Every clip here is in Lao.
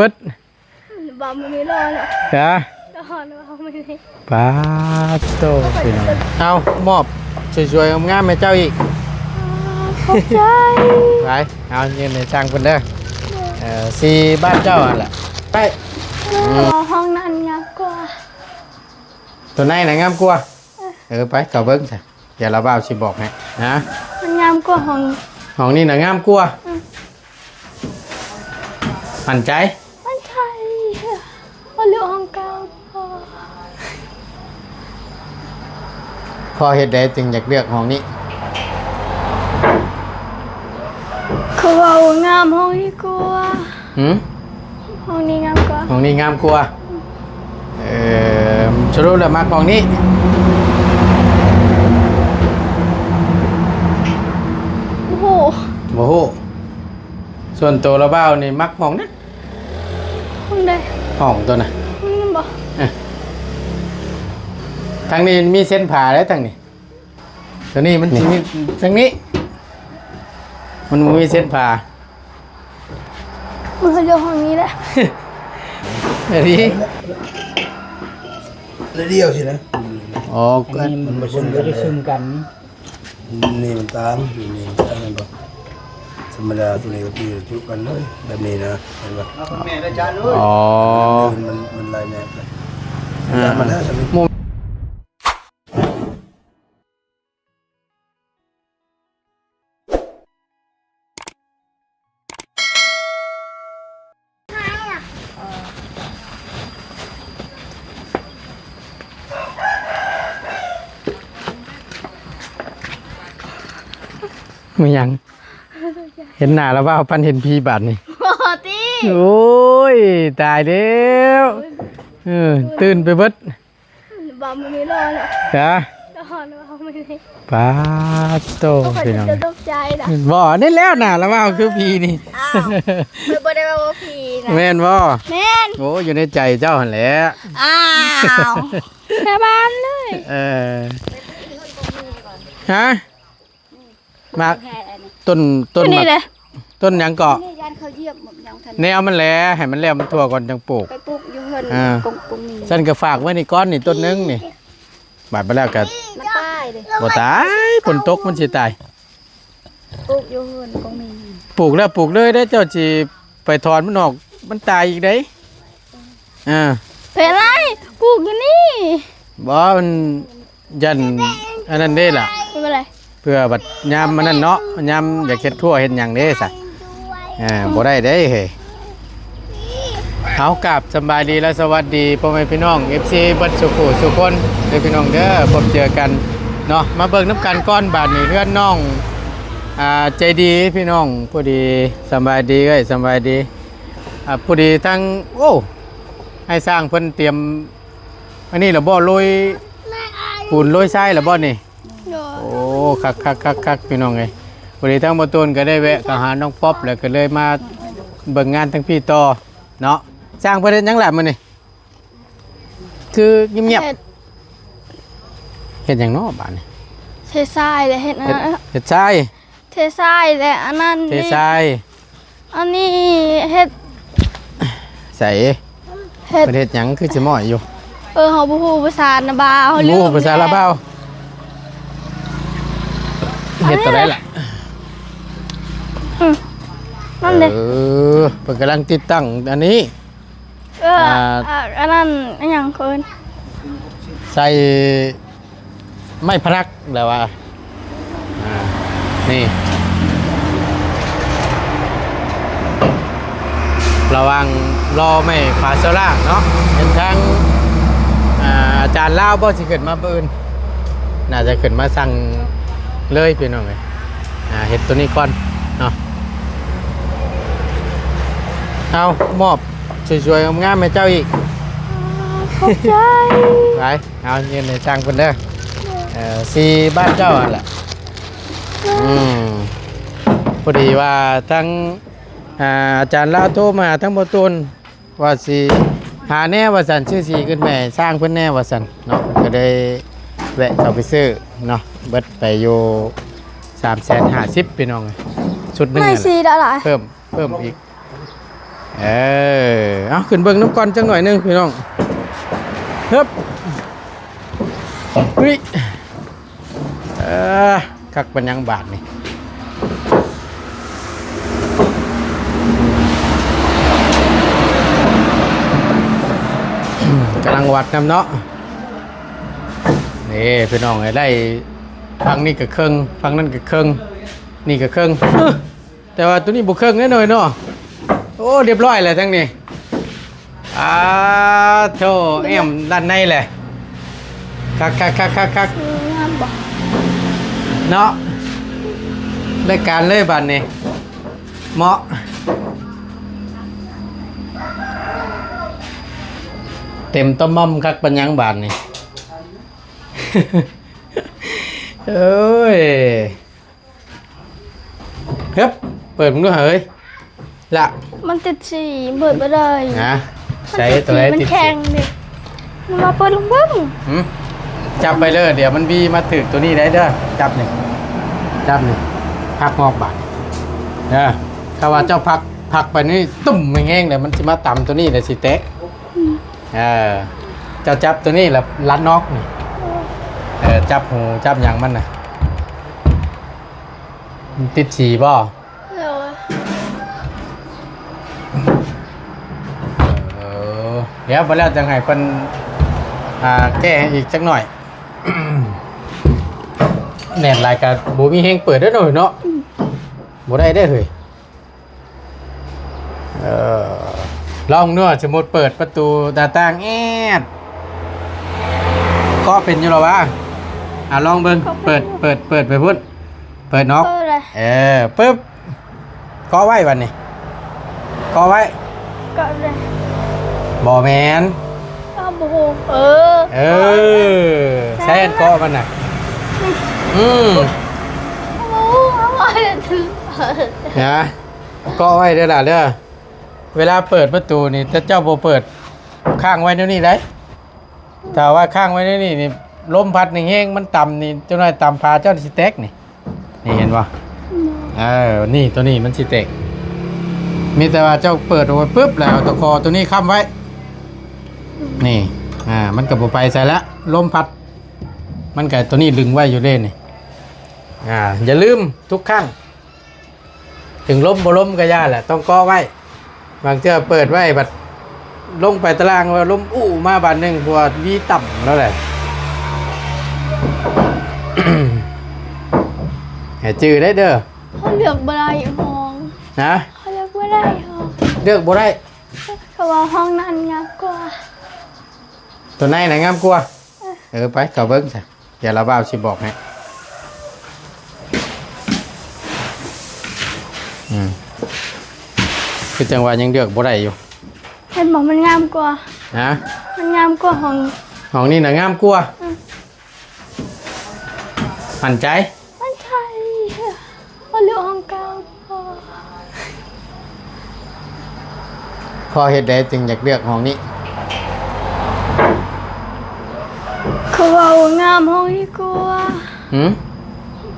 ເບິດ ບໍ່ມີລ້ອເນາະ ຮະ ລ້ອບໍ່ມີ. ປາດໂຕ ພີ່ນ້ອງ ເອົາ ມອບສວຍໆງາມໆໃຫ້ເຈົ້າອີກ. ຂອບໃຈ. ໄປ ເອົາ ຍື່ນໃຫ້ຊ່າງເພິ່ນເດີ. ເອີ ສີບ້ານເຈົ້າຫັ້ນແຫຼະ. ໄປ ເອີ ຫ້ອງນັ້ນງາມກວ່າ. ໂຕໃນນະງາມກວ່າ. ເອີ ໄປ ເຂົ້າເບິ່ງຊະ. ດຽວລາວບ່າວຊິບອກໃຫ້ນະ. ມັນງາມກວ່າຫ້ອງ ຫ້ອງນີ້ນະງາມກວ່າ. ອືມ ໝັ້ນໃຈ? ໝັ້ນໃຈ. ບໍ່ເລືອກຫ້ອງເກົ່າ. ເພາະເຫດໃດຈຶ່ງຢາກເລືອກຫ້ອງນີ້? ເຂົາເວົ້າວ່າງາມຫ້ອງນີ້ກວ່າ. ຫື? ຫ້ອງນີ້ງາມກວ່າ. ຫ້ອງນີ້ງາມກວ່າ. ເອີ ສະຫຼຸບແລ້ວມັກຫ້ອງນີ້? ບໍ່ຮູ້ ບໍ່ຮູ້. ສ່ວນໂຕລາວບ່າວນີ້ມັກຫ້ອງນັ້ນ. ຫ້ອງໃດ? ຫ້ອງໂຕນັ້ນ. ຫ້ອງນັ້ນບໍ່? ເອີ ທາງນີ້ມີເສັ້ນຜ້າເດ້ ທາງນີ້. ໂຕນີ້ມັນຊິມີ ນີ້ ທາງນີ້ມັນບໍ່ມີເສັ້ນຜ້າ. ເອີ ເລືອກຫ້ອງນີ້ແຫຼະ. ອັນນີ້ ລະດຽວຊິນະ. ອໍ ອັນນີ້ມັນ ມັນບໍ່ຊຶມກັນ ບໍ່ໄດ້ຊຶມກັນ. ນີ້ມັນຕ່າງ ນີ້ມັນຕ່າງ ເຫັນບໍ່? ທຳມະດາ ໂຕນີ້ກໍຕີຈຸກັນເລີຍ ແບບນີ້ນະ ເຫັນບໍ່? ເອົາຂອງແມ່ໄດ້ຈານເລີຍ. ອໍ ມັນ ມັນ ມັນຫຼາຍແນວ. ອ່າ ມັນ ແມ່ນຫຍັງ? ເຫັນໜ້າລະວ່າວ ປັນເຫັນຜີບາດນີ້. ບໍ່ຕິ. ໂອ້ຍ ຕາຍແລ້ວ. ໂອ້ຍ ເອີ ຕື່ນໄປເບິດ. ບໍ່ມີລ້ອເນາະ ຮະ ລ້ອບໍ່ມີ. ປາດໂຕ ໂອ້ຍ ພີ່ນ້ອງ ຈະຕົກໃຈນະ. ບໍ່ ນີ້ແລ້ວນະ ລະວ່າວຄືຜີນີ້. ອ້າວ ຂ້ອຍບໍ່ໄດ້ວ່າຜີນະ. ແມ່ນບໍ່? ແມ່ນ. ໂອ້ ຢູ່ໃນໃຈເຈົ້າຫັ້ນແຫຼະ. ອ້າວ ສາບານເລີຍ. ເອີ ຮະ? ມາ ຕົ້ນ ຕົ້ນ ຢູ່ນີ້ແຫຼະ. ຕົ້ນຫຍັງເກາະ? ນີ້ຢ້ານເຂົາຢຽບໝົດຫຍັງທັນ ແນວມັນແຫຼະ ໃຫ້ມັນແລ້ວມັນທົ່ວກ່ອນຈັ່ງປູກ. ໄປປູກຢູ່ເຮືອນ ອ່າ ກົງ ກົງມີ. ຊັ້ນກໍຝາກໄວ້ນີ້ກ່ອນນີ້ ຕົ້ນໜຶ່ງນີ້. ບາດໄປແລ້ວກໍ ມັນຕາຍເດ້. ບໍ່ຕາຍ ຝົນຕົກມັນຊິຕາຍ. ປູກຢູ່ເຮືອນກົງມີ. ປູກແລ້ວປູກເລີຍເດ້ ເຈົ້າຊິໄປຖອນມັນອອກ ມັນຕາຍອີກເດ້. ອ່າ ເປັນໄລ? ປູກຢູ່ນີ້. ບໍ່ ມັນ ຢ້ານອັນນັ້ນເດ້ລະ ເປັນໄລ? ເພື່ອບັດຍາມອັນນັ້ນເນາະ ຍາມຢາກເຮັດທົ່ວເຮັດຫຍັງເດ້ຊະ. ອ່າ ບໍ່ໄດ້ເດ້ເຮີ້ຍ. ເອົາ ກາບສຳບາຍດີ ແລະ ສະຫວັດດີພໍ່ແມ່ພີ່ນ້ອງ ເອັຟຊີ ເບິດສູ່ຜູ້ສູ່ຄົນເດີພີ່ນ້ອງເດີ. ພົບເຈີກັນເນາະ ມາເບິ່ງນຳກັນກ່ອນບາດນີ້ ເຮືອນນ້ອງ ອ່າ ໃຈດີພີ່ນ້ອງ. ພໍດີ ສຳບາຍດີເອີຍ ສຳບາຍດີ. ອ່າ ພໍດີທັງ ໂອ້ ອ້າຍຊ່າງເພິ່ນຕຽມ ອັນນີ້ລະບໍ່ ໂລຍປູນໂລຍຊາຍລະບໍ່ນີ້? ໂດຍ. ໂອ້ ຄັກໆໆໆ ພີ່ນ້ອງເອີຍ. ພໍດີທາງບໍ່ຕູນກໍໄດ້ແວະເຂົ້າຫານ້ອງປັອບ ແລ້ວກໍເລີຍມາເບິ່ງງານທາງພີ້ຕໍ່ເນາະ. ຊ່າງເພິ່ນເຮັດຫຍັງລະມື້ນີ້? ຄືງຽບໆ ເຮັດ ເຮັດຫຍັງເນາະບາດນີ້? ເທຊາຍ ແລະ ເຮັດ ເຮັດ ອັນນັ້ນ ເຮັດຊາຍ. ເທຊາຍແຫຼະ ອັນນັ້ນ ເທຊາຍ ອັນນີ້ເຮັດ ໃສ ເຮັດ ເພິ່ນເຮັດຫຍັງຄືຊິມ້ອຍຢູ່? ເອີ ເຮົາບໍ່ຮູ້ພາສາລາວບ່າວ ເຮົາລືມ ບໍ່ຮູ້ພາສາລາວບ່າວ. ເຮັດຕົວໃດລະ? ອືມ ນັ້ນເດ້ ເອີ ເພິ່ນກຳລັງຕິດຕັ້ງອັນນີ້. ເອີ ອ່າ ອ່າ ອັນນັ້ນ ອັນຫຍັງເຂົາເອີ້ນ ໃສ່ໄມ້ພະນັກແຫຼະວ່າ. ອ່າ ນີ້ ລະຫວ່າງລໍໄມ້ຝາໂຊລ່າເນາະ ເຫັນທາງ ອ່າ ອາຈານລາວບໍ່ຊິຂຶ້ນມາມື້ອື່ນ ໜ້າຈະຂຶ້ນມາສັ່ງເລີຍ ພີ່ນ້ອງເອີຍ. ອ່າ ເຮັດໂຕນີ້ກ່ອນເນາະ. ເອົາ ມອບ ສວຍໆງາມໆໃຫ້ເຈົ້າອີກ. ຂອບໃຈ. ໄປ ເອົາ ຍື່ນໃຫ້ຊ່າງເພິ່ນເດີ. ເອີ ສີບ້ານເຈົ້າຫັ້ນແຫຼະ. ອືມ ພໍດີວ່າທາງ ອ່າ ອາຈານລາວໂທມາຫາທາງບໍ່ຕູນ ວ່າຊິຫາແດ່ວ່າຊັ້ນ ຊື້ສີຂຶ້ນໄປໃຫ້ຊ່າງເພິ່ນແດ່ວ່າຊັ້ນເນາະ ກໍເລີຍແວະເຂົ້າໄປຊື້ເນາະ. ເບິດໄປຢູ່ສາມແສນຫ້າສິບ ພີ່ນ້ອງເອີຍ ຊຸດໜຶ່ງ ໄມ້ສີດາລະ ເພີ່ມ ເພີ່ມອີກ. ເອີ ເອົາ ຂຶ້ນເບິ່ງນຳກ່ອນຈັກໜ້ອຍໜຶ່ງພີ່ນ້ອງ. ເຮີບ ອຸ້ຍ ເອີ ຄັກປານຫຍັງບາດນີ້. ກຳລັງວັດນຳເນາະ. ນີ້ພີ່ນ້ອງເອີຍ ໄດ້ ຝັ່ງນີ້ກໍເຄິ່ງ ຝັ່ງນັ້ນກໍເຄິ່ງ ນີ້ກໍເຄິ່ງ ແຕ່ວ່າຕົວນີ້ບໍ່ເຄິ່ງແນ່ນອນເນາະ. ໂອ້ ຮຽບຮ້ອຍແລ້ວທັງນີ້. ອາໂທ້ ແອ້ມດ້ານໃນແຫຼະ. ຄັກໆໆໆໆ ງາມບໍ່ ເນາະ. ໄດ້ການເລີຍບາດນີ້ ເໝາະ ເຕັມຕະໝ່ອມ ຄັກປານຫຍັງບາດນີ້. ເອີຍ ເຮີບ ເປີດເບິ່ງດູຫາເອີຍ ລະ ມັນຕິດສີ ເປີດບໍ່ໄດ້. ນະ ໃສ່ຕົວໃດຕິດສີ ມັນແຂງເດ້. ມາເປີດລອງເບິ່ງ. ຫື ຈັບໄປເລີຍ ດຽວມັນວີມາຖືກຕົວນີ້ໄດ້ເດີ. ຈັບນີ້ ຈັບນີ້ ພັກງອກບາດເດີ. ຖ້າວ່າເຈົ້າພັກ ພັກໄປນີ້ ຕຸ້ມແຮງໆ ແລ້ວມັນຊິມາຕຳຕົວນີ້ ແລ້ວຊິແຕກ. ເອີ ເຈົ້າຈັບຕົວນີ້ລະລັດນອກນີ້. ເອີ ຈັບຫູຈັບຫຍັງມັນນະ. ມັນຕິດສີບໍ່? ໂດຍ. ເອີ ດຽວໄປແລ້ວຈັ່ງໃຫ້ເພິ່ນ ອ່າ ແກ້ໃຫ້ອີກຈັກໜ້ອຍ. ແໜ້ນຫຼາຍກໍບໍ່ມີແຮງເປີດເດີເນາະ ເນາະ. ອືມ ບໍ່ໄດ້ເດ້ເຮີ້ຍ. ເອີ ລອງດູ ສົມມຸດເປີດປະຕູໜ້າຕ່າງແອດ ເກາະເປັນຢູ່ລະວະ? ອ່າ ລອງເບິ່ງ ເກາະເປັນ ເປີດ ຢູ່ ເປີດ ເປີດໄປພຸ້ນ ເປີດນອກ ເອີ ປຶບ ເກາະໄວ້ບາດນີ້ ເກາະໄວ້ ເກາະໄວ້. ບໍ່ແມ່ນ ເອີ ບໍ່ຮູ້ ເອີ ເອີ ໃສ່ອັນເກາະມັນນະ. ອືມ ບໍ່ຮູ້ ເອົາໄວ້ ນະ. ເກາະໄວ້ເດີຫຼ້າເດີ ເວລາເປີດປະຕູນີ້ ແຕ່ເຈົ້າບໍ່ເປີດ ຄ້າງໄວ້ແນວນີ້ໄດ໋. ຖ້າວ່າຄ້າງໄວ້ແນວນີ້ນີ້ ລົມພັດແຮງໆ ມັນຕຳນີ້ ຈັກໜ້ອຍຕຳຝາເຈົ້າຊິແຕກນີ້. ນີ້ເຫັນບໍ່? ອືມ ເອີ ນີ້ ຕົວນີ້ມັນຊິແຕກ. ມີແຕ່ວ່າເຈົ້າເປີດອອກໄປປຶບ ແລ້ວເອົາຕະຂໍຕົວນີ້ຄ້ຳໄວ້ ນີ້ ອ່າ ມັນກໍບໍ່ໄປໃສລະ ລົມພັດ ມັນກໍຕົວນີ້ດຶງໄວ້ຢູ່ເດ້ນີ້. ອ່າ ຢ່າລືມທຸກຄັ້ງ ເຖິງລົມບໍ່ລົມກໍຢ່າແຫຼະ ຕ້ອງເກາະໄວ້. ບາງເທື່ອເປີດໄວ້ບັດລົງໄປຕາລ່າງວ່າລົມອູ້ມາບາດໜຶ່ງ ພວກວີຕ່ຳແລ້ວແຫຼະ. ໃຫ້ຈື່ໄດ້ເດີ. ເຮົາເລືອກບໍ່ໄດ້ຫ້ອງ. ຮະ? ເຮົາເລືອກບໍ່ໄດ້ຫ້ອງ. ເລືອກບໍ່ໄດ້? ເພາະວ່າຫ້ອງນັ້ນງາມກວ່າ. ຕົວໃນນະງາມກວ່າ? ເອີ ເອີ ໄປເຂົ້າເບິ່ງຊະ. ດຽວລາວບ່າວຊິບອກໃຫ້. ອືມ ຄືຈັ່ງວ່າຍັງເລືອກບໍ່ໄດ້ຢູ່. ເຫັນບໍ່ ມັນງາມກວ່າ. ຮະ? ມັນງາມກວ່າຫ້ອງ. ຫ້ອງນີ້ນະງາມກວ່າ? ອືມ. ໝັ້ນໃຈ? ໝັ້ນໃຈ. ເຮົາເລືອກຫ້ອງເກົ່າ. ເພາະເຮັດໃດຈຶ່ງຢາກເລືອກຫ້ອງນີ້? ເຂົາເວົ້າງາມຫ້ອງນີ້ກວ່າ. ຫື?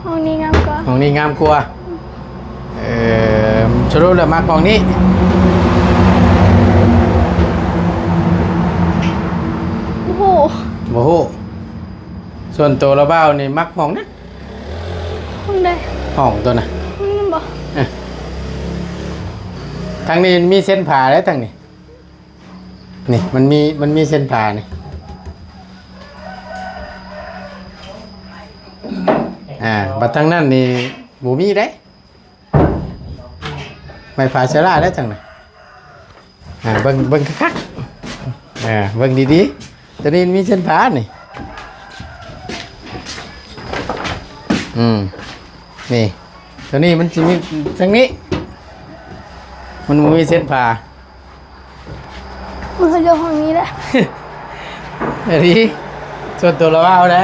ຫ້ອງນີ້ງາມກວ່າ. ຫ້ອງນີ້ງາມກວ່າ. ເອີ ສະຫຼຸບແລ້ວມັກຫ້ອງນີ້? ບໍ່ຮູ້. ບໍ່ຮູ້. ສ່ວນໂຕລາວບ່າວນີ້ມັກຫ້ອງນະ. ຫ້ອງໃດ? ຫ້ອງຕົວນະ. ຫ້ອງນັ້ນບໍ່? ເອີ ທາງນີ້ມີເຊັ່ນຜ້າເດ້ ທາງນີ້. ນີ້ ມັນມີ ມັນມີເສັ້ນຜ້ານີ້. ອ່າ ບັດທາງນັ້ນນີ້ບໍ່ມີເດ້. ໄມ້ຜ້າເຊລາໄດ້ທາງນັ້ນ. ອ່າ ເບິ່ງ ເບິ່ງຄັກໆ. ອ່າ ເບິ່ງດີໆ. ຕົວນີ້ມີເສັ້ນຜ້ານີ້. ອືມ ນີ້ ຕົວນີ້ມັນຊິມີທາງນີ້ ມັນບໍ່ມີເສັ້ນຜ້າ. ມັນເລືອກຫ້ອງນີ້ແຫຼະ. ອັນນີ້ສ່ວນຕົວລາວເອົາໄດ້.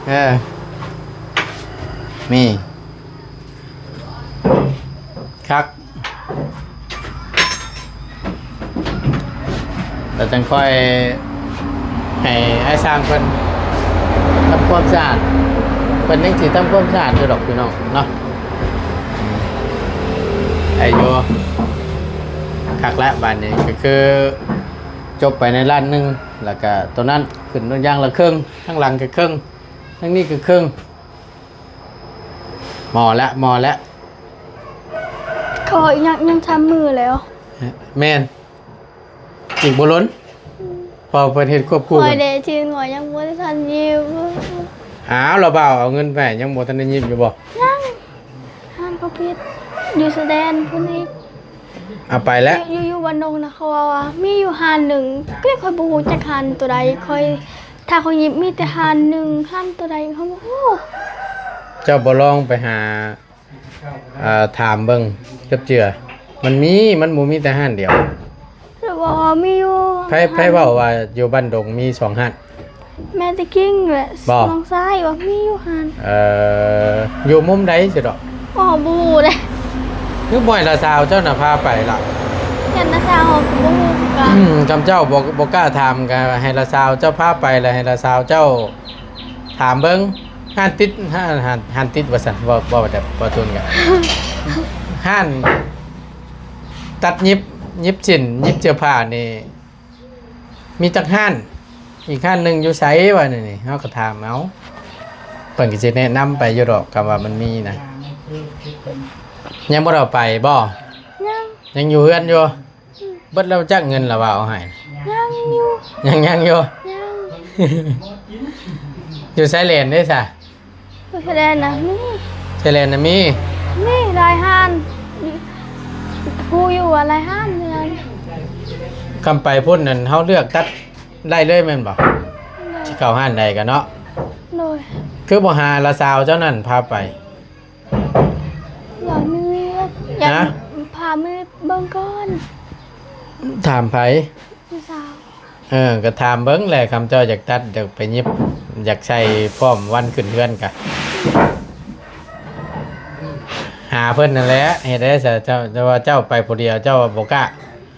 ເອີ ນີ້ ຄັກ. ແລ້ວຈັ່ງຄ່ອຍໃຫ້ອ້າຍຊ່າງເພິ່ນທຳຄວາມສະອາດ. ເພິ່ນຍັງຊິທຳຄວາມສະອາດຢູ່ດອກ ພີ່ນ້ອງເນາະ. ໄດ້ຢູ່. ຄັກແລ້ວ ບາດນີ້ກໍຄືຈົບໄປໃນລ້ານໜຶ່ງ ແລ້ວກໍຕົວນັ້ນຂຶ້ນລົດຢ່າງລະເຄິ່ງ ທາງຫຼັງກໍເຄິ່ງ ທາງນີ້ກໍເຄິ່ງ ໝໍ້ແລ້ວ ໝໍ້ແລ້ວ. ເຂົາຍັງ ຍັງທຳມືແລ້ວ. ແມ່ນ. ອີກບໍ່ດົນ ເພາະເພິ່ນເຮັດຄວບຄູ່ກັນ. ຂ້ອຍເດຊິງອຍຍັງບໍ່ທັນຍິບ. ອ້າວ ລາວບ່າວເອົາເງິນໄປ ຍັງບໍ່ທັນໄດ້ຍິບຢູ່ບໍ່? ຍັງ. ຮ້ານເຂົາປິດຢູ່ຊາຍແດນພຸ້ນອີກ. ເອົາໄປແລ້ວ. ຢູ່ ຢູ່ບ້ານດົງນະ ເຂົາເວົ້າວ່າມີຢູ່ຮ້ານໜຶ່ງ ແຕ່ຂ້ອຍບໍ່ຮູ້ຈັກຮ້ານໂຕໃດ. ຂ້ອຍ ຖ້າຂ້ອຍຍິບມີແຕ່ຮ້ານໜຶ່ງ ຮ້ານໂຕໃດເຂົາບໍ່ຮູ້. ເຈົ້າບໍ່ລອງໄປຫາ ອ່າ ຖາມເບິ່ງຈັກເທື່ອ. ມັນມີ ມັນບໍ່ມີແຕ່ຮ້ານດຽວ. ແຕ່ວ່າມີຢູ່. ໃຜ ໃຜເວົ້າວ່າຢູ່ບ້ານດົງມີສອງຮ້ານ? ແມ່ຕະກິງແຫຼະ ບໍ່ ນ້ອງຊາຍວ່າມີຢູ່ຫັ້ນ. ເອີ ຢູ່ມຸມໃດຊິດອກ? ອໍ ບໍ່ຮູ້ເດ້. ຄືບໍ່ໃຫ້ລາຊາວເຈົ້ານະພາໄປລະ? ຢ້ານລາຊາວກໍບໍ່ຮູ້ຄືກັນ. ອືມ ຄຳເຈົ້າບໍ່ ບໍ່ກ້າຖາມ ກໍໃຫ້ລາຊາວເຈົ້າພາໄປ ແລ້ວໃຫ້ລາຊາວເຈົ້າ ຖາມເບິ່ງ ຮ້ານຕິດ ຮ້ານ ຮ້ານ ຮ້ານຕິດວ່າຊັ້ນ ເວົ້າ ເວົ້າແບບເວົ້າຊົນກັນ ຮ້ານຕັດຫຍິບ ຫຍິບສິ້ນ ຫຍິບເສື້ອຜ້ານີ້ ມີຈັກຮ້ານ? ອີກຮ້ານໜຶ່ງຢູ່ໃສ? ວ່າແນວນີ້ ເຮົາກໍຖາມເອົາ ເພິ່ນກໍຊິແນະນຳໄປຢູ່ດອກ ຄຳວ່າມັນມີນະ. ຍັງບໍ່ໄດ້ເອົາໄປບໍ່? ຍັງ. ຍັງຢູ່ເຮືອນຢູ່? ເບິດແລ້ວຈັກເງິນລະວ່າເອົາໃຫ້? ຍັງຢູ່. ຍັງ ຍັງຢູ່? ຍັງ. ຢູ່ຊາຍແດນເດ້ຊະ? ຢູ່ຊາຍແດນນະມີ. ຊາຍແດນນະມີ? ມີຫຼາຍຮ້ານ. ຮູ້ຢູ່ວ່າຫຼາຍຮ້ານເຮືອນ. ຄຳໄປພຸ້ນນັ້ນ ເຮົາເລືອກຕັດໄດ້ເລີຍແມ່ນບໍ່? ໂດຍ. ຊິເຂົ້າຮ້ານໃດກໍເນາະ? ໂດຍ. ຄືບໍ່ຫາລາຊາວເຈົ້ານັ້ນພາໄປ? ວ່າມີວຽກ ຢາກ ຮະ? ພາໄປເບິ່ງກ່ອນ. ຖາມໃຜ? ຜູ້ສາວ. ເອີ ກໍຖາມເບິ່ງແຫຼະ ຄຳເຈົ້າຢາກຕັດ ຢາກໄປຫຍິບ ຢາກໃສ່ພ້ອມວັນຂຶ້ນເຮືອນກະ ຫາເພິ່ນນັ້ນແຫຼະ. ເຮັດໄດ້ຊະ ເຈົ້າ ແຕ່ວ່າເຈົ້າໄປຜູ້ດຽວ ເຈົ້າບໍ່ກ້າ?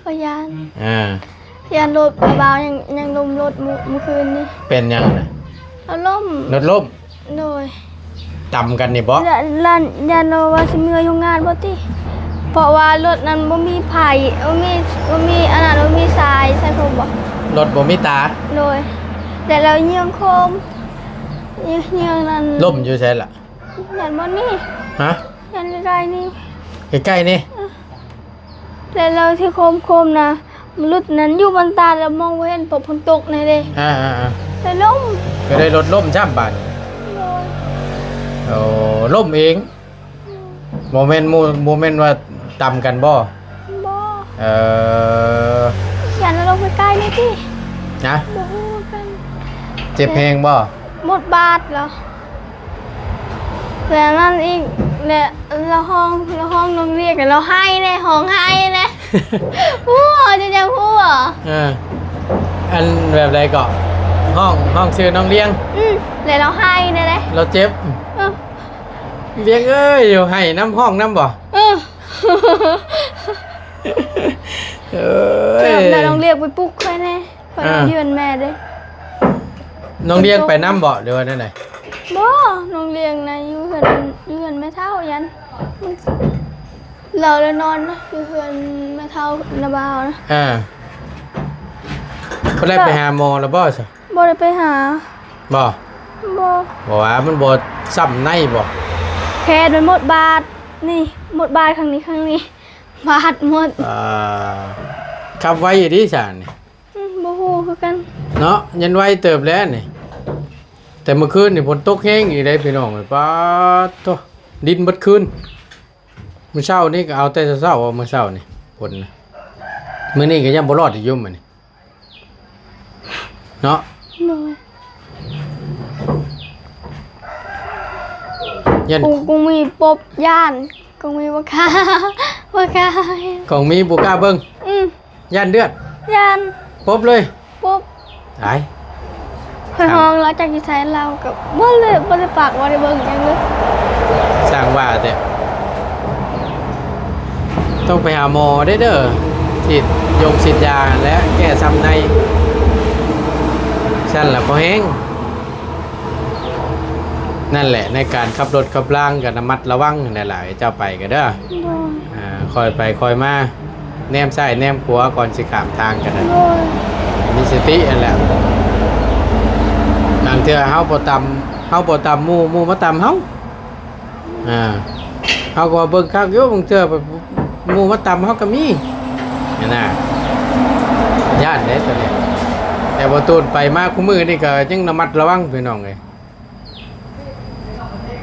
ຂ້ອຍຢ້ານ. ອ່າ. ຢ້ານລົດ ບ່າວຍັງ ຍັງລົ້ມລົດມື້ ມື້ຄືນນີ້. ເປັນຫຍັງນະ? ລົດລົ້ມ. ລົດລົ້ມ? ໂດຍ. ຕຳກັນນີ້ບໍ? ລະ ລະ ຢ້ານວ່າຊິເມືອໂຮງງານບໍ່ຕິ? ເພາະວ່າລົດນັ້ນບໍ່ມີໄຟ ບໍ່ມີ ບໍ່ມີອັນນັ້ນ ບໍ່ມີສາຍໃສ່ຜົມບໍ? ລົດບໍ່ມີຕາ? ໂດຍ. ແລ້ວລາວຍ່ຽງໂຄມ ຍ່ຽງນັ້ນ. ລົ້ມຢູ່ໃສລະ? ຢ້ານບ່ອນນີ້. ຮະ? ຢ້ານໃກ້ໆນີ້. ໃກ້ໆນີ້? ເອີ. ແລ້ວ ແລ້ວທີ່ໂຄມໆນະ ມັນຫຼຸດນັ້ນຢູ່ບັນຕາ ແລ້ວມອງບໍ່ເຫັນ ເພາະຝົນຕົກແນ່ເດ້. ອ່າໆໆ. ແລ້ວລົ້ມ. ກໍໄດ້ລົດລົ້ມຊ້ຳບາດນີ້. ໂດຍ. ໂອ້ ລົ້ມເອງ? ອືມ. ບໍ່ແມ່ນໝູ່ ບໍ່ແມ່ນວ່າຕຳກັນບໍ່? ບໍ່. ເອີ. ຢ້ານລົງໄປໃກ້ນີ້ຕິ? ນະ? ບໍ່ຮູ້ຄືກັນ. ເຈັບແຮງບໍ່? ໝົດບາດແລ້ວ. ແລ້ວນັ້ນອີກ ແລະ ລາວຮ້ອງ ລາວຮ້ອງນ້ອງລຽກ ແລ້ວລາວໄຫ້ແດ່ ຮ້ອງໄຫ້ແດ່. ຮູ້ ຈະຍັງຮູ້. ເອີ ອັນແບບໃດເກາະ? ຮ້ອງ ຮ້ອງຊື່ນ້ອງລຽງ? ອືມ ແລ້ວລາວໄຫ້ແດ່ເດ້. ລາວເຈັບ? ເອີ ລຽງເອີຍ ຢູ່ໄຫ້ນຳ ຮ້ອງນຳບໍ່? ເອີ ເອີຍ ແລ້ວນ້ອງລຽງໄປປຸກຂ້ອຍແດ່. ຂ້ອຍນອນ ອ່າ ຢູ່ເຮືອນແມ່ເດ້. ນ້ອງລຽງໄປນຳບໍ່ ຫຼືວ່າແນວໃດ? ບໍ່ ນ້ອງລຽງນະຢູ່ເຮືອນ ຢູ່ເຮືອນແມ່ເຖົ້າ ຢ້ານ ລາວລະນອນນະ ຢູ່ເຮືອນແມ່ເຖົ້ານ້າບ່າວນະ. ອ່າ ບໍ່ໄດ້ໄປຫາໝໍລະບໍ່ຊະ? ບໍ່ໄດ້ໄປຫາ. ບໍ່? ບໍ່. ບໍ່ວ່າມັນບໍ່ຊ້ຳໃນບໍ່? ແຂນມັນໝົດບາດ ນີ້ ໝົດບາດຂ້າງນີ້ ຂ້າງນີ້ ບາດໝົດ. ອ່າ ຂັບໄວອີ່ຫຼີຊະນີ້. ອືມ ບໍ່ຮູ້ຄືກັນເນາະ. ຍັນໄວເຕີບແລ້ວນີ້ ແຕ່ມື້ຄືນນີ້ຝົນຕົກແຮງອີກເດ້ພີ່ນ້ອງເອີຍ. ປາດໂທ້ ດິນເບິດຄືນ. ມື້ເຊົ້ານີ້ກໍເອົາແຕ່ເຊົ້າໆ ເອົາມື້ເຊົ້ານີ້ຝົນນະ. ມື້ນີ້ກໍຍັງບໍ່ລອດອີກຢູ່ມື້ນີ້ເນາະ. ໂດຍ. ຢ້ານ ກົງ ກົງມີປົບຢ້ານ ກົງມີບໍ່ກ້າ ບໍ່ກ້າ ກົງມີບໍ່ກ້າເບິ່ງ. ອືມ. ຢ້ານເລືອດ? ຢ້ານ. ປົບເລີຍ? ປົບ. ຕາຍ. ຂ້ອຍຮ້ອງລາວຈັກຢູ່ໃສ ລາວກໍບໍ່ເລີຍ ບໍ່ໄດ້ປາກ ບໍ່ໄດ້ເບິ່ງຫຍັງເລີຍ. ຊ່າງວ່າແທ້. ຕ້ອງໄປຫາໝໍເດີ້ ເດີ້ ສີດຢົງສີດຢາຫັ້ນແຫຼະ ແກ້ຊ້ຳໃນ ຊັ້ນລະພໍແຮງ. ນັ້ນແຫຼະ ໃນການຂັບລົດຂັບລາງກໍລະມັດລະວັງຫັ້ນແຫຼະ ເຈົ້າໄປກໍເດີ້. ໂດຍ. ອ່າ ຄ່ອຍໄປຄ່ອຍມາ. ແນມຊ້າຍແນມຂວາກ່ອນຊິຂ້າມທາງກໍໄດ້. ໂອ້ຍ ໃຫ້ມີສະຕິຫັ້ນແຫຼະ. ບາງເທື່ອເຮົາບໍ່ຕຳ ເຮົາບໍ່ຕຳໝູ່ ໝູ່ມາຕຳເຮົາ. ອ່າ ເຮົາກໍເບິ່ງຄັກຢູ່ ບາງເທື່ອໝູ່ມາຕຳເຮົາກໍມີຫັ້ນນະ. ຢ້ານເດ້ຕົວນີ້ ແຕ່ບໍ່ຕູນໄປມາຄູ່ມື້ນີ້ກໍຍັງລະມັດລະວັງ ພີ່ນ້ອງເອີຍ.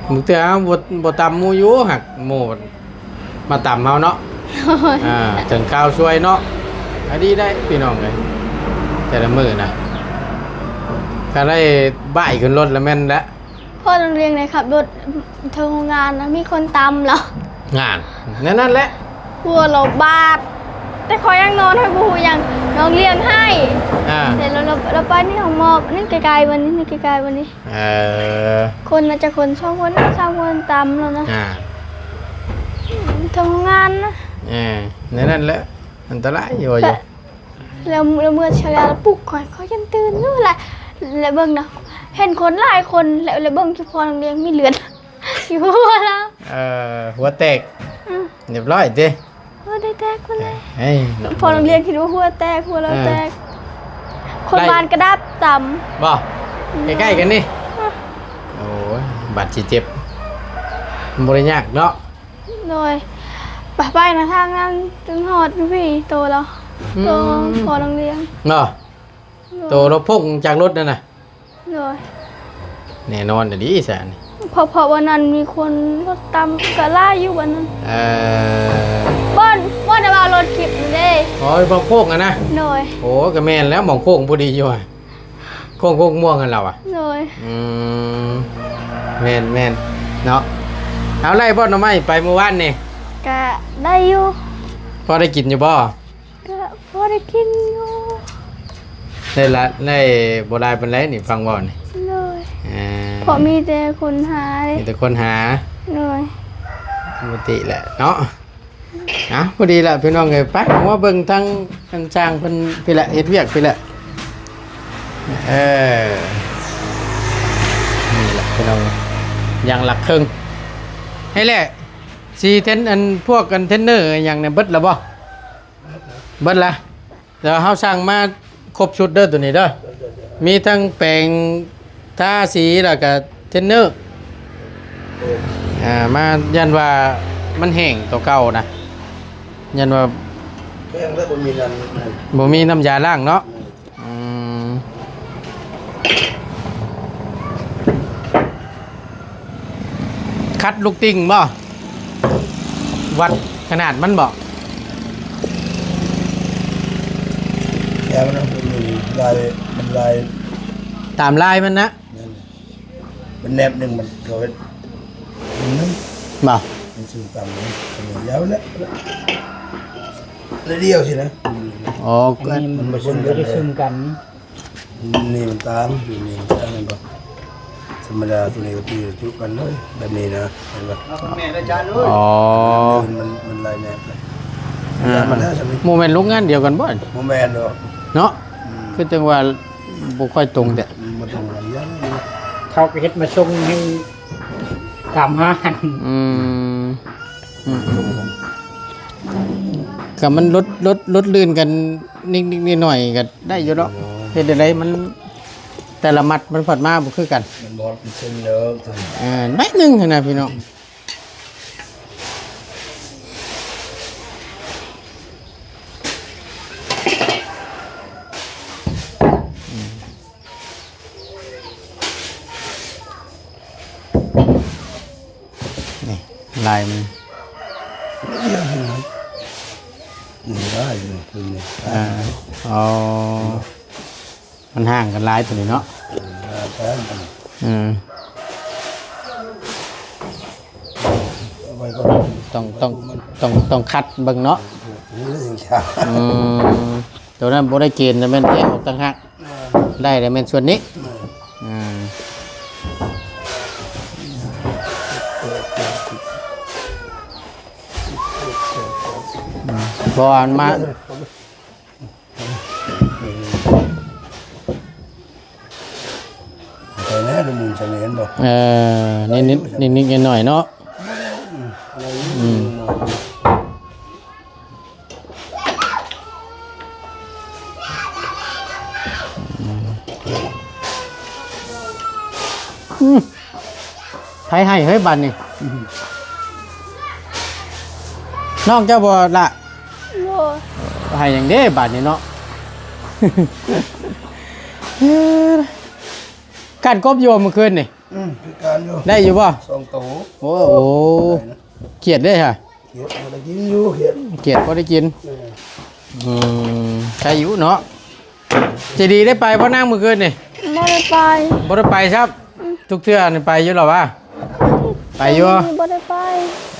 ບາງເທື່ອເຮົາບໍ່ ບໍ່ຕຳໝູ່ຢູ່ ຫາກໝູ່ມາຕຳເຮົາເນາະ. ໂດຍ ອ່າ ເຖິງຄາວຊວຍເນາະ. ອັນນີ້ໄດ້ພີ່ນ້ອງເອີຍ ແຕ່ລະມື້ນະ ກໍໄດ້ບ້າຍຂຶ້ນລົດລະແມ່ນແຫຼະ. ພໍ່ນ້ອງລຽງໄດ້ຂັບລົດເຖິງໂຮງງານນະ ມີຄົນຕຳລາວ. ງານ ແນວນັ້ນແຫຼະ ຫົວລາວບາດ ແຕ່ຂ້ອຍຍັງນອນ ຂ້ອຍບໍ່ຮູ້ຫຍັງ ນ້ອງລຽງໄຫ້. ອ່າ ແຕ່ລາວ ລາວ ລາວໄປໃນຫ້ອງໝໍ ນີ້ໃກ້ໆ ບັດນີ້ ນີ້ໃກ້ໆ ບັດນີ້. ເອີ ຄົນນະ ຈັກຄົນ ສອງຄົນ ສາມຄົນ ຕຳແລ້ວນະ. ອ່າ ທຳງານນະ. ເອີ ແນວນັ້ນແຫຼະ ອັນຕະລາຍຢູ່ ຢູ່ ແລ້ວ ແລ້ວເມື່ອເຊົ້າລາປຸກຂ້ອຍ ຂ້ອຍຍັງຕື່ນຢູ່ລະ ແລ້ວເບິ່ງນະ ເຫັນຄົນຫຼາຍຄົນ ແລ້ວ ແລ້ວເບິ່ງສະເພາະນ້ອງລຽງມີເລືອດຢູ່ຫົວລາວ. ເອີ ຫົວແຕກ ອືມ ຮຽບຮ້ອຍຕິ. ຫົວໄດ້ແຕກພຸ້ນແຫຼະ. ເອີຍ ພໍໂຮງຮຽນຄິດວ່າຫົວແຕກ ຫົວລາວແຕກ. ເອີ ຄົນບ້ານກະດັບຕຳ ບໍ່ ອືມ ໃກ້ໆ ກັນນີ້. ອືມ ໂອ້ຍ ບາດຊິເຈັບ ມັນບໍ່ໄດ້ຍາກເນາະ. ໂດຍ ໄປ ໄປນະ ທາງນັ້ນຈົນຮອດຢູ່ພີ້ ໂຕລາວ ອືມ ໂຕພໍ່ໂຮງຮຽນ ບໍ່ ໂດຍ ໂຕລາວພົ້ງຈາກລົດນັ້ນນະ. ໂດຍ ແນ່ນອນອີ່ຫຼີຊະອັນນີ້ ເພາະ ເພາະວ່ານັ້ນມີຄົນລົດຕຳກໍຫຼາຍຢູ່ ບ່ອນນັ້ນ. ເອີ ບ່ອນ ບ່ອນທີ່ວ່າລົດຂິບນີ້ເດ້. ອໍ ບ່ອນໂຄ້ງຫັ້ນນະ. ໂດຍ ໂອ້ ກໍແມ່ນແລ້ວ ໝ່ອງໂຄ້ງພໍດີຢູ່ ໂຄ້ງ ໂຄ້ງມ່ວງຫັ້ນລະວະ. ໂດຍ ອືມ ແມ່ນໆ ເນາະ. ເອົາ ໄດ້ບໍ່ໜໍ່ໄມ້ໄປມື້ວານນີ້? ກະໄດ້ຢູ່. ພໍໄດ້ກິນຢູ່ບໍ່? ກະພໍໄດ້ກິນຢູ່. ໄດ້ລະ ໄດ້ບໍ່ຫຼາຍປານໃດນີ້ ຟັງເວົ້ານີ້. ໂດຍ ເອີ ເພາະມີແຕ່ຄົນຫາເດ້. ມີແຕ່ຄົນຫາ. ໂດຍ ປົກກະຕິແຫຼະເນາະ. ເອົາ ພໍດີລະພີ່ນ້ອງເອີຍ ໄປ ມາເບິ່ງທາງອັນຊ່າງເພິ່ນພີ້ແຫຼະ ເຮັດວຽກພີ້ແຫຼະ. ເອີ ນີ້ລະພີ່ນ້ອງ ຢ່າງລະເຄິ່ງໃຫ້ແຫຼະ. ສີ່ເທັນ ອັນພວກອັນເທັນເນີຫຍັງນີ້ເບິດລະບໍ່? ເບິດລະ. ແຕ່ວ່າເຮົາສັ່ງມາຄົບຊຸດເດີ ໂຕນີ້ເດີ ມີທັງແປງທາສີ ແລ້ວກະເທັນເນີ. ອ່າ ມາຢ້ານວ່າມັນແຫ້ງໂຕເກົ່ານະ ຢ້ານວ່າ ແຫ້ງແລ້ວບໍ່ມີນ້ຳ ບໍ່ມີນ້ຳຢາລ້າງເນາະ. ອືມ ຄັດລູກຕິ່ງບໍ່? ວັດຂະໜາດມັນບໍ່? ແລ້ວມັນ ມັນລາຍ ມັນລາຍ ຕາມລາຍມັນນະ. ແມ່ນ ມັນແນບໜຶ່ງ ມັນເຂົາເຮັດໜຶ່ງ ບໍ່? ມັນຊື່ຕາມ ມັນຍາວແຫຼະ ລະດຽວຊີ້ນະ. ອໍ ອັນນີ້ມັນບໍ່ຊຶມກັນ ມັນບໍ່ໄດ້ຊຶມກັນ. ນີ້ມັນຕ່າງ ນີ້ມັນຕ່າງ ເຫັນບໍ່? ທຳມະດາໂຕນີ້ກໍຕີຈຸກັນເລີຍ ແບບນີ້ນະ ເຫັນບໍ່? ອໍ ມັນ ມັນລາຍແນບເລີຍ. ອ່າ ມັນບໍ່ແມ່ນໂຮງງານດຽວກັນບໍ່? ບໍ່ແມ່ນດອກເນາະ. ອືມ ຄືຈັ່ງວ່າບໍ່ຄ່ອຍຕົງແທ້ ມັນບໍ່ຕົງກັນ. ເຂົາກໍເຮັດມາສົ່ງໃຫ້ຕາມຮ້ານ. ອືມ ອືມ ອືມ ກໍມັນລົດ ລົດ ລົດລື່ນກັນນິດໆ ໜ້ອຍໆ ກໍໄດ້ຢູ່ເນາະ. ເຮັດຈັ່ງໃດມັນ ແຕ່ລະມັດມັນພັດມາບໍ່ຄືກັນ ມັນບໍ່ເປັນເສັ້ນເດີ. ເອີ ໜ້ອຍໜຶ່ງຫັ້ນນະພີ່ນ້ອງ. ນີ້ລາຍມັນ ນີ້ລາຍຢູ່ນີ້ ຕົວນີ້. ອ່າ ອໍ ມັນຫ່າງກັນຫຼາຍຕົວນີ້ເນາະ. ເອີ ອືມ ເອົາໄວ້ກ່ອນ ຕ້ອງ ຕ້ອງ ຕ້ອງ ຕ້ອງຄັດເບິ່ງເນາະ. ອືມ ຕົວນັ້ນບໍ່ໄດ້ເກນນະ ແມ່ນແຍກອອກຕ່າງຫາກ. ເອີ ໄດ້ແລ້ວແມ່ນສ່ວນນີ້. ເອີ ອືມ ອືມ ເພາະວ່າມັນມາ ໄປແລ້ວ ມັນຈະເຫັນບໍ່? ເອີ ນິດໆ ນິດໆ ໜ້ອຍໆ ເນາະ. ອືມ ອືມ ອືມ. ອືມ ໃຜໃຫ້ເຮີ້ຍບາດນີ້? ນ້ອງເຈົ້າບໍ່ລະ? ໂອ້ ໃຫ້ຫຍັງເດ້ບາດນີ້ເນາະ? ເອີ ກ້ານກົບຢູ່ບໍ່ມື້ຄືນນີ້? ອືມ ຄືກັນຢູ່ ໄດ້ຢູ່ບໍ່? ສອງໂຕ. ໂອ້ ໂອ້ ໄດ້ນະ. ຂຽດເດ້ຫະ? ຂຽດພໍໄດ້ກິນຢູ່ ຂຽດ ຂຽດພໍໄດ້ກິນ. ເອີ ອືມ ໃຄຢູ່ເນາະ. ເຈດີໄດ້ໄປບໍ່ນາງມື້ຄືນນີ້? ບໍ່ໄດ້ໄປ. ບໍ່ໄດ້ໄປຊ້ຳ? ອືມ ທຸກເທື່ອນີ້ໄປຢູ່ລະຫວາ? ໄປຢູ່. ບໍ່ໄດ້ໄປ.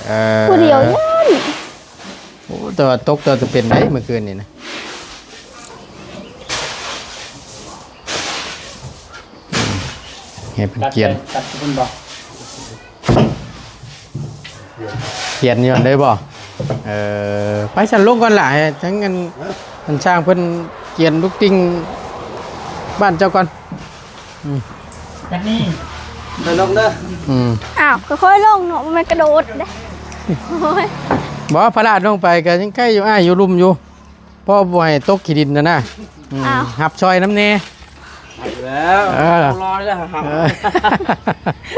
ເອີ ຜູ້ດຽວຢ້ານ. ໂອ້ ແຕ່ວ່າຕົກ ແຕ່ວ່າຈະເປັນໄດ໋ມື້ຄືນນີ້ນະ. ໃຫ້ເພິ່ນກຽນ ຕັດ ຕັດເພິ່ນບໍ່? ກຽນຢູ່ຫັ້ນເດ້ບໍ່? ເອີ ໄປຊັ້ນລົງກ່ອນລະ ໃຫ້ທັງອັນ ອັນຊ່າງເພິ່ນກຽນລູກຕິ່ງບ້ານເຈົ້າກ່ອນ. ອືມ ແບບນີ້ ໄປລົງເດີ. ອືມ ອ້າວ ຄ່ອຍໆລົງເນາະ ບໍ່ແມ່ນກະໂດດເດ້. ໂອ້ຍ ບໍ່ ພາລາດລົງໄປກໍຍັງໄກຢູ່ ອ້າຍຢູ່ລຸ່ມຢູ່. ພໍບໍ່ໃຫ້ຕົກຂີ້ດິນຫັ້ນນະ. ອືມ ອ້າວ ຮັບຊ່ອຍນຳແດ່. ຮັບແລ້ວ ເອີ ເອົາລອຍແລ້ວ ຮັບ ເອີ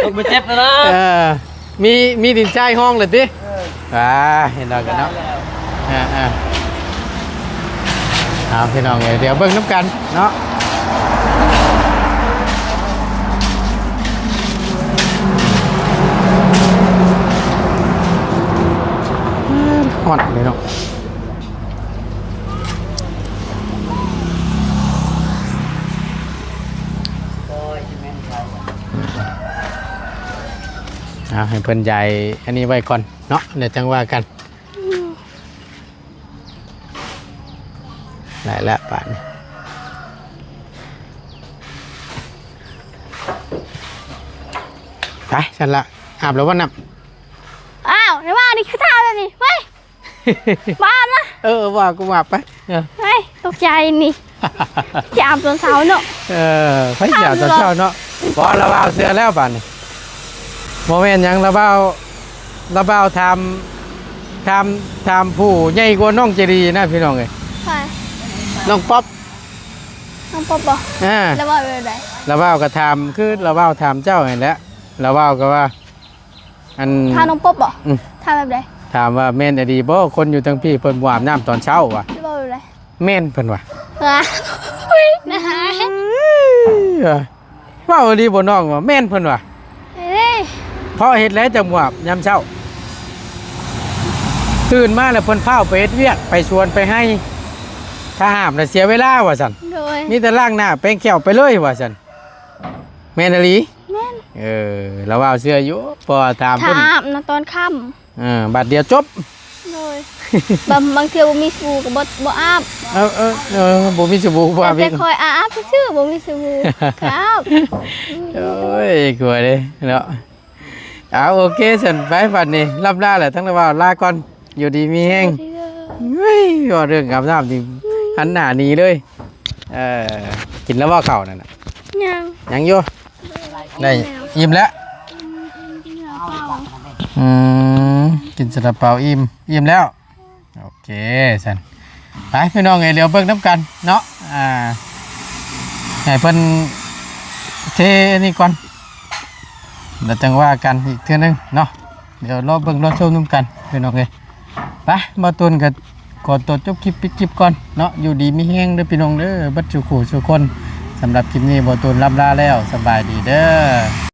ຕົກໄປເຈັບແລ້ວນະ. ເອີ ມີ ມີດິນຊາຍຮອງແລ້ວຕິ? ເອີ ອ່າ ເຫັນດອກກັນເນາະ. ເອີ ເອີ ເອົາ ພີ່ນ້ອງເອີຍ ດຽວເບິ່ງນຳກັນເນາະ. ຮອດເລີຍເນາະ. ເອົາ ໃຫ້ເພິ່ນຢາຍອັນນີ້ໄວ້ກ່ອນເນາະ ແລ້ວຈັ່ງວ່າກັນ. ໄດ້ແລ້ວບາດນີ້ ໄປຊັ້ນລະ. ອາບແລ້ວບໍ່ນ້ຳ? ອ້າວ ໄດ້ວ່ານີ້ຄືທ່າແບບນີ້ ໄປ ບາບນະ. ເອີ ວ່າ ກູບາບໄປ. ເອີ ເຮີ້ຍ ຕົກໃຈນີ້ ຈາມຕອນເຊົ້າເນາະ. ເອີ ໃຜຈາມຕອນເຊົ້າເນາະ. ບໍ່ ລາວເອົາເສື້ອແລ້ວບາດນີ້. ບໍ່ແມ່ນຫຍັງ ລາວເອົາ ລາວເອົາຖາມ ຖາມ ຖາມຜູ້ໃຫຍ່ກວ່ານ້ອງເຈດີນະ ພີ່ນ້ອງເອີຍ. ໃຜ? ນ້ອງປັອບ. ນ້ອງປັອບບໍ່? ອ່າ ລາວເວົ້າແບບໃດ? ລາວເວົ້າກໍຖາມ ຄືລາວເວົ້າຖາມເຈົ້າຫັ້ນແຫຼະ. ລາວເວົ້າກໍວ່າ ອັນ ຖາມນ້ອງປົບບໍ່? ອືມ ຖາມແບບໃດ? ຖາມວ່າແມ່ນອີ່ຫຼີບໍ່ ຄົນຢູ່ທາງພີ້ເພິ່ນບໍ່ອາບນ້ຳຕອນເຊົ້າວ່າ? ເວົ້າແບບໃດ? ແມ່ນເພິ່ນວ່າ. ວ້າ ເວົ້າອີ່ຫຼີບໍ່ນ້ອງວ່າ? ແມ່ນເພິ່ນວ່າ. ເອີ ເພາະເຮັດແລ້ວຈັ່ງບໍ່ອາບຍາມເຊົ້າ? ຕື່ນມາແລ້ວເພິ່ນຟ້າວໄປເຮັດວຽກ ໄປສວນໄປໄຮ່ ຖ້າອາບນະເສຍເວລາວ່າຊັ້ນ. ໂດຍ ມີແຕ່ລ້າງໜ້າແປງແຂ້ວໄປເລີຍວ່າຊັ້ນ. ແມ່ນອີ່ຫຼີ? ແມ່ນ. ເອີ ລາວເວົ້າເຊື່ອຢູ່ ເພາະວ່າຖາມ ຖ້າເພິ່ນອາບນະຕອນຄ່ຳ. ເອີ ບາດດຽວຈົບ. ໂດຍ ບາງ ບາງເທື່ອບໍ່ມີສະບູກໍບໍ່ ບໍ່ອາບ. ເອີ ເອີ ເອີ ບໍ່ມີສະບູກໍບໍ່ອາບອີກ. ແຕ່ຂ້ອຍອາບຊື່ໆ ບໍ່ມີສະບູກໍອາບ. ໂອ້ຍ ກົວເດ້ເນາະ. ເອົາ ໂອເຄຊັ້ນ ໄປບັດນີ້ ລ່ຳລາແຫຼະ ທັງລາວເວົ້າ ລາກ່ອນ. ຢູ່ດີມີແຮງ. ເຮີ້ຍ ເວົ້າເລື່ອງອາບນ້ຳນີ້ ອືມ ຫັນໜ້າໜີເລີຍ. ເອີ ກິນແລ້ວບໍ່ເຂົ້ານັ້ນນະ? ຍັງ ຍັງຢູ່. ໄດ້ ອີ່ມແລ້ວ. ອືມ ກິນຊາລາເປົາອີ່ມ ອີ່ມແລ້ວ. ໂອເຄຊັ້ນ ໄປພີ່ນ້ອງເອີຍ ດຽວເບິ່ງນຳກັນເນາະ. ອ່າ ໃຫ້ເພິ່ນເທອັນນີ້ກ່ອນ ແລ້ວຈັ່ງວ່າກັນອີກເທື່ອໜຶ່ງເນາະ. ດຽວລໍເບິ່ງລໍຊົມນຳກັນພີ່ນ້ອງເອີຍ. ໄປ ບ່າວຕູນກໍຂໍຕົວຈົບຄລິບ ປິດຄລິບກ່ອນເນາະ. ຢູ່ດີມີແຮງເດີພີ່ນ້ອງເດີ ເບິດສູ່ຄູ່ສູ່ຄົນ. ສຳລັບຄລິບນີ້ ບ່າວຕູນລ່ຳລາແລ້ວ. ສະບາຍດີເດີ.